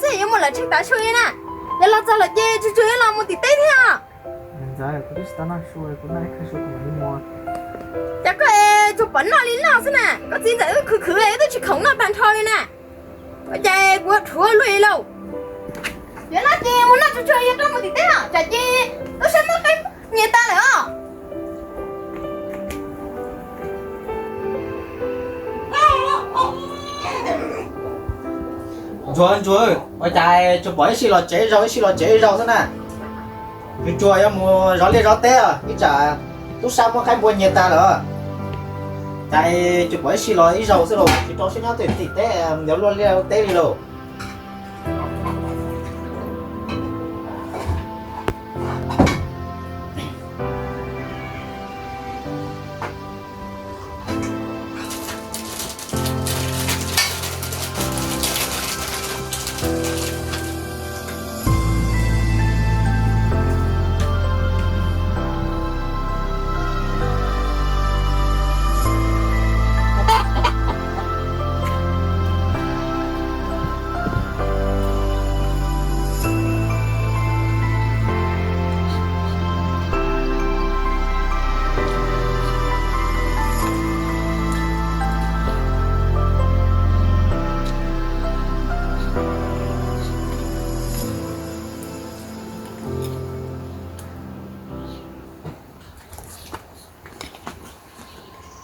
Yuav mus lawm tseem tav su li na. Yog los txog lawm ces tsuag tsuag yuav los mus tim teb thiab os. Cas koj es tsuas pom noj li noj xwb na, koj txiv ntxawm wb khwv khwv wb twb tsis khoom noj tag nrho li na. Ua cas kuv dhuav luaj li lauj. Yuav noj ces mus noj tsuag tsuag yuav rov mus tim teb os, tsam ces tub sab muab qeeb nyias tas lawm os. Ntsuag, Ntsuag, ua cas tsuas pom ib sij los tsev zaus ib sij los tsev zaus xwb na? Tsuas tsuag yuav mus zov liaj zov teb os, ib tsam tub sab muab qeeb npua nyias tas lawm. Cas tsuas pom ib sij los ib zaug xwb lauj, tsis rau siab nyob twj tim teb, ntawd luaj liaj teb li lauj.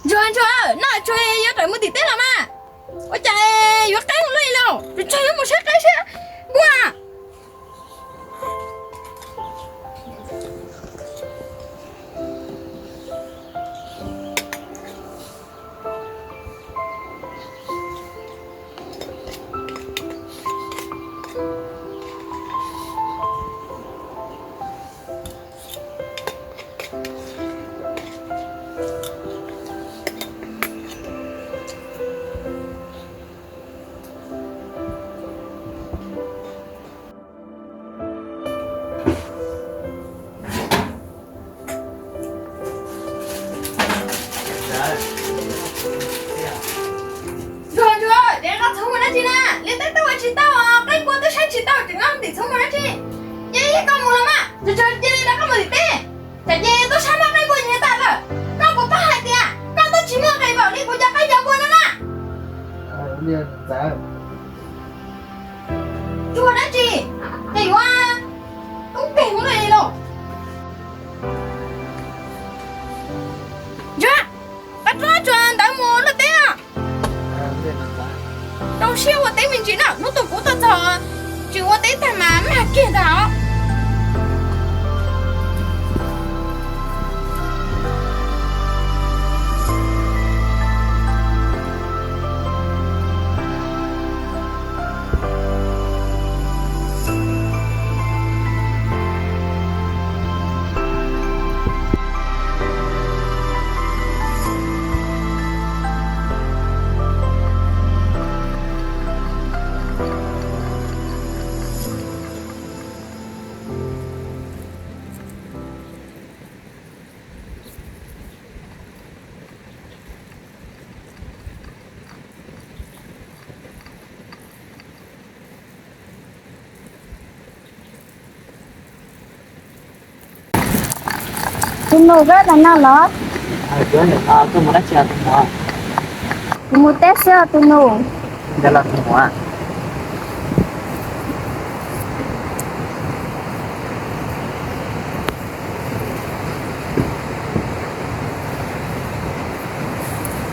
Ntsuag, Ntsuag, noj tsuag yuav tawm mus tim teb los mas. Ua cas yuav qeeb luaj li lauj, tsuas tsuag yuav mus saib qeeb saib npua. Ntsuag, Ntsuag, dev nqa txhuv mus dab tsi na? Liaj teb twb ua tsis tau, qeeb npua twb saib tsis tau, tseem nqa tim txhuv mus dab tsi? Cia li koj mus los mas, tsuas tsuag cia li rov qab mus tim teb. Tsam ces tub sab muab qeeb npua nyias tas lawm. Koj puas paub hais tias koj twb tsis muaj nqis npaum li kuv cov qeeb cov npua no na? Ntsuag dab tsi, ces yuav tub peg mus luaj li lauj. Ntsuag, koj rov tsuag ntawd mus luaj teb os. Rau siab ua teb me ntsis na, hnub tuaj kuv tuaj txog tsis ua teb tag mas mag kiag ntag os. Tus nus, koj ntawm no los? Kuv mus teb xwb os tus nus.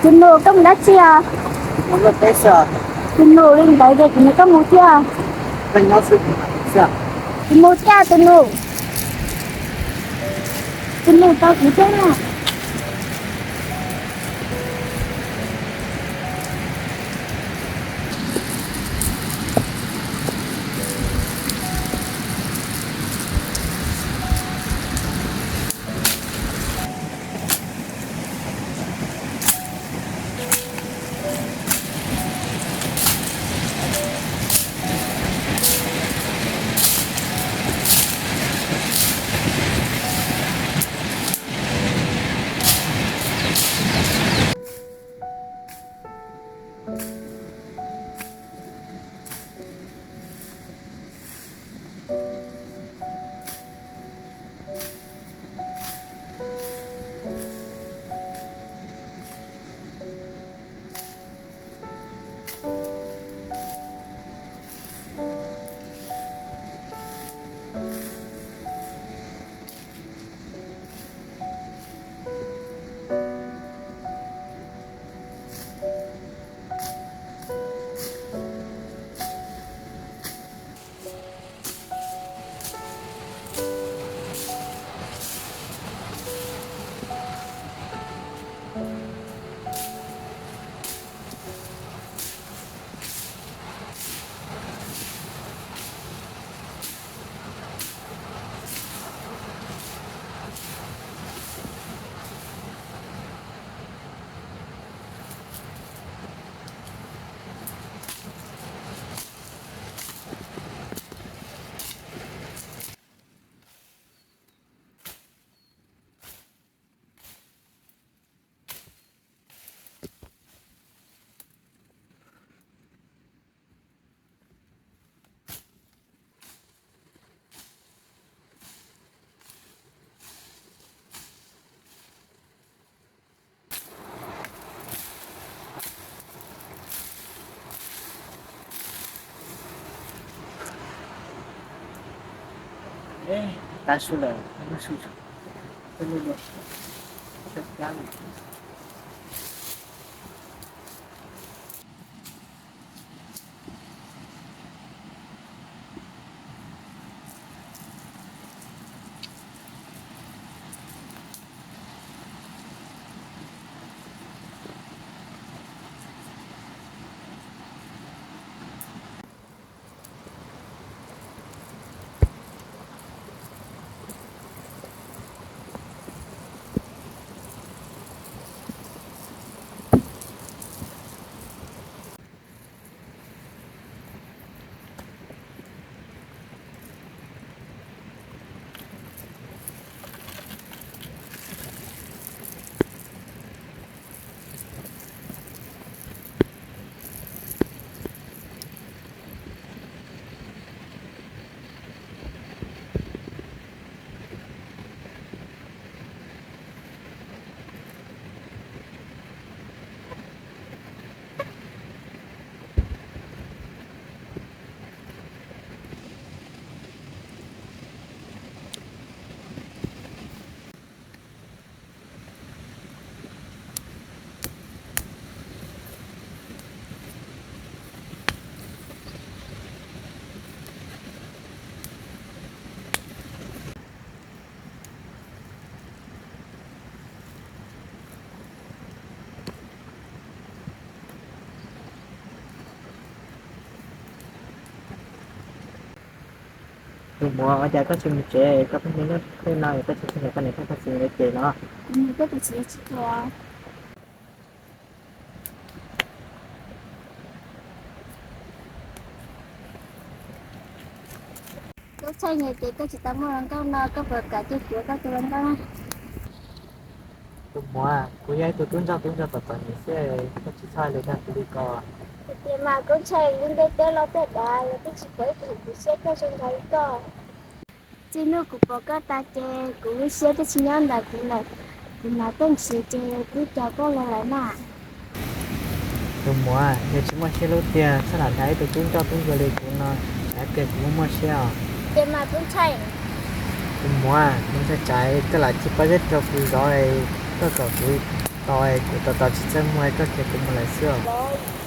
Tus nus, koj mus dab tsi os? Tus nus, li ntawd ces kuv nrog koj mus thiab. Kuv mus thiab tus nus. Tus nus, tau kuv thiab na. Tab su lawm, lub su, lub lub, lub cab lawm. Tus muam, ua cas koj tsis mus tsev, koj pheej niaj hnub no koj tsis mus, koj niam koj txiv lawv ces no? Koj tus txiv tsis tuaj. Koj txhob nyiam ces koj tsis tau muaj hluas nkauj no, koj puas kam cia kuv ua koj tus hluas nkauj? Tus muam, kuv yog ib tug tub ntsuag tub ntsuag tom txom nyem xwb, koj tsis txhob hais lus dag kuv li ko. Tias mas kuv ntshai lub ntiaj teb los tej dav los twb tsis pom ib tug kuv siab koj zoo nraug li koj. Txij hnub kuv pom koj tas ces kuv lub siab twb tsis nyob ntawm kuv lawm. Kuv mas tej ntsis ces kuv cog koj los lawm na. Tus muam, yog tsis muaj siab lub tiag txhob lam hais ib tug tub ncauj tub ncuav li kuv no, hais tias kuv muaj muaj siab os. Ces mas kuv ntshai. Tus muam, kuv ntshai tsam koj lam tsis pab zeb rau kuv zov, koj kom kuv tos, kuv tos tos tsis txawj muag koj khiav kuv mus lawm xwb os.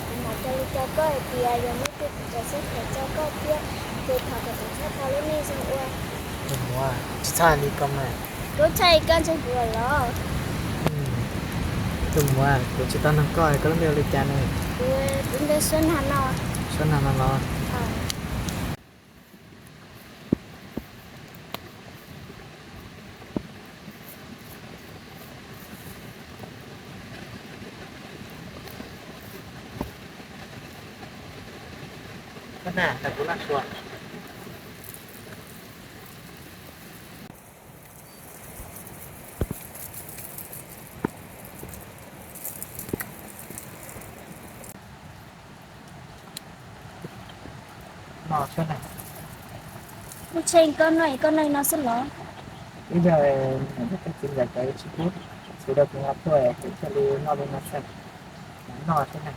Kuv mam cog li cas koj hais tias yog muaj ib tug kuv tseem xub phem tso koj thiab, ces thov kom kuv txhob tau lub neej zoo ua. Tus muam, tsis txhob hais li ko mas. Kuv ntshai koj ntshai kuv los. Tus muam, kuv tsis tau nug koj, koj lub npe hu li cas ne? Kuv, kuv npe Suab Nag no. Suab Nag no los? Kuv ntshai koj no, koj no xwb los? Ib zaug niam thiab txiv nkawd tsis pub, txiv rau kuv nqa tuaj, kuv thiaj li noj li no xwb. Noj xwb na.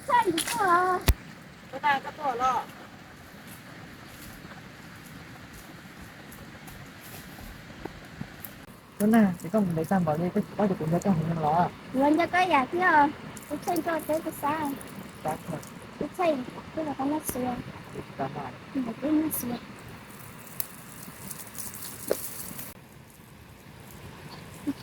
Txhaj, kuv tuaj los. Tuaj na, ces koj mus ntev tag npaum li, koj tsis paub tias kuv nco koj heev no los? Kuv nco koj yam thiab, kuv Txhaj nco teb kuv xav. Kuv Txhaj, kuv los tau noj xua. Kuv noj xua. Kuv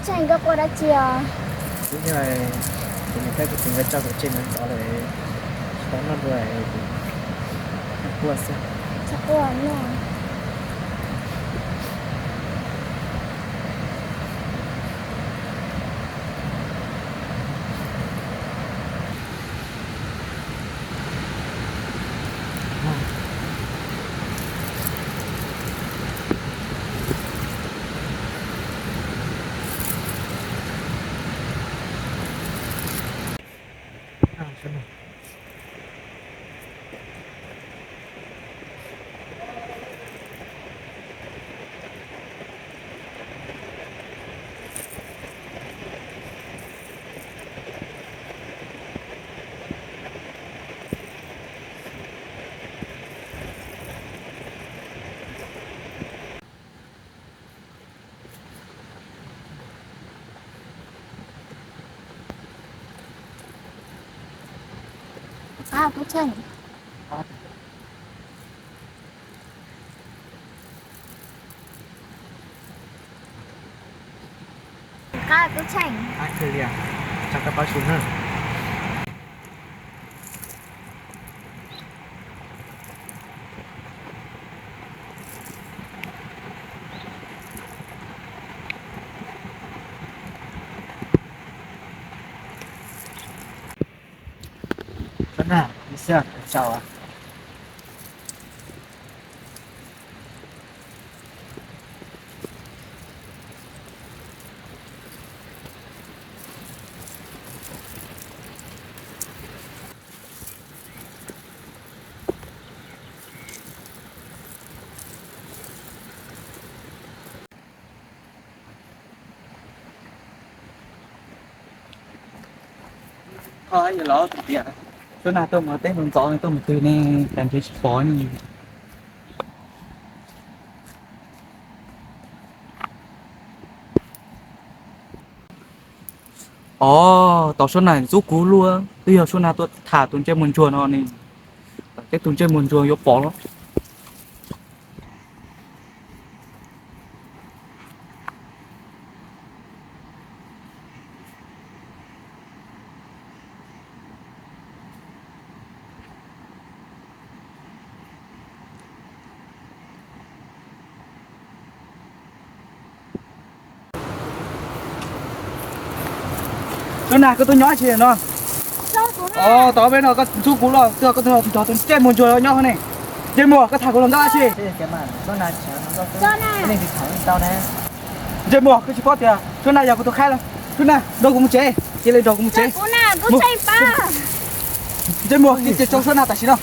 Txhaj, koj quaj dab tsi os? Kuv yog, kuv mus peb kuv txiv nkawd tso kuv tseg ntawd tod lawm, tsis tau noj dua, quaj xwb. Txhob quaj no. Kuv Txhaj, kuv Txhaj, Suab Nag, ib xyab tsaus. Suab Nag tuaj mus teb ntxov ntxov, tuaj mus twg ne, cas ntshe tsis pom ne. Os, tos Suab Nag ntxub kuv luaj, twb yog Suab Nag tuaj tham tus ntsej muag ntsuag no ne, tej tus ntsej muag ntsuag yuav pom los. Suab Nag, koj tuaj nyob tsi no? Os, tos peb no koj ntxub kuv los twg, koj tuaj nrog tus ntsej muag ntsuag nyob ne. Ntsej muag, koj tham kuv hluas nkauj dab tsi? Ntsej muag, koj tsis paub tias Suab Nag yog kuv tus khaib los? Suab Nag, nrog kuv mus tsev, cia li nrog kuv mus tsev. Ntsej muag, koj cia tso Suab Nag tam sim no.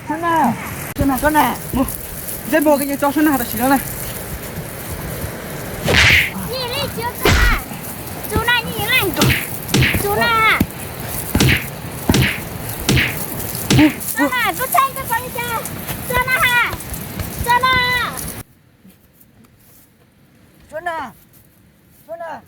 Suab Nag, Suab Nag, Suab Nag, mus. Ntsej muag, koj cia tso Suab Nag tam sim no na. Suab Nag, Suab Nag,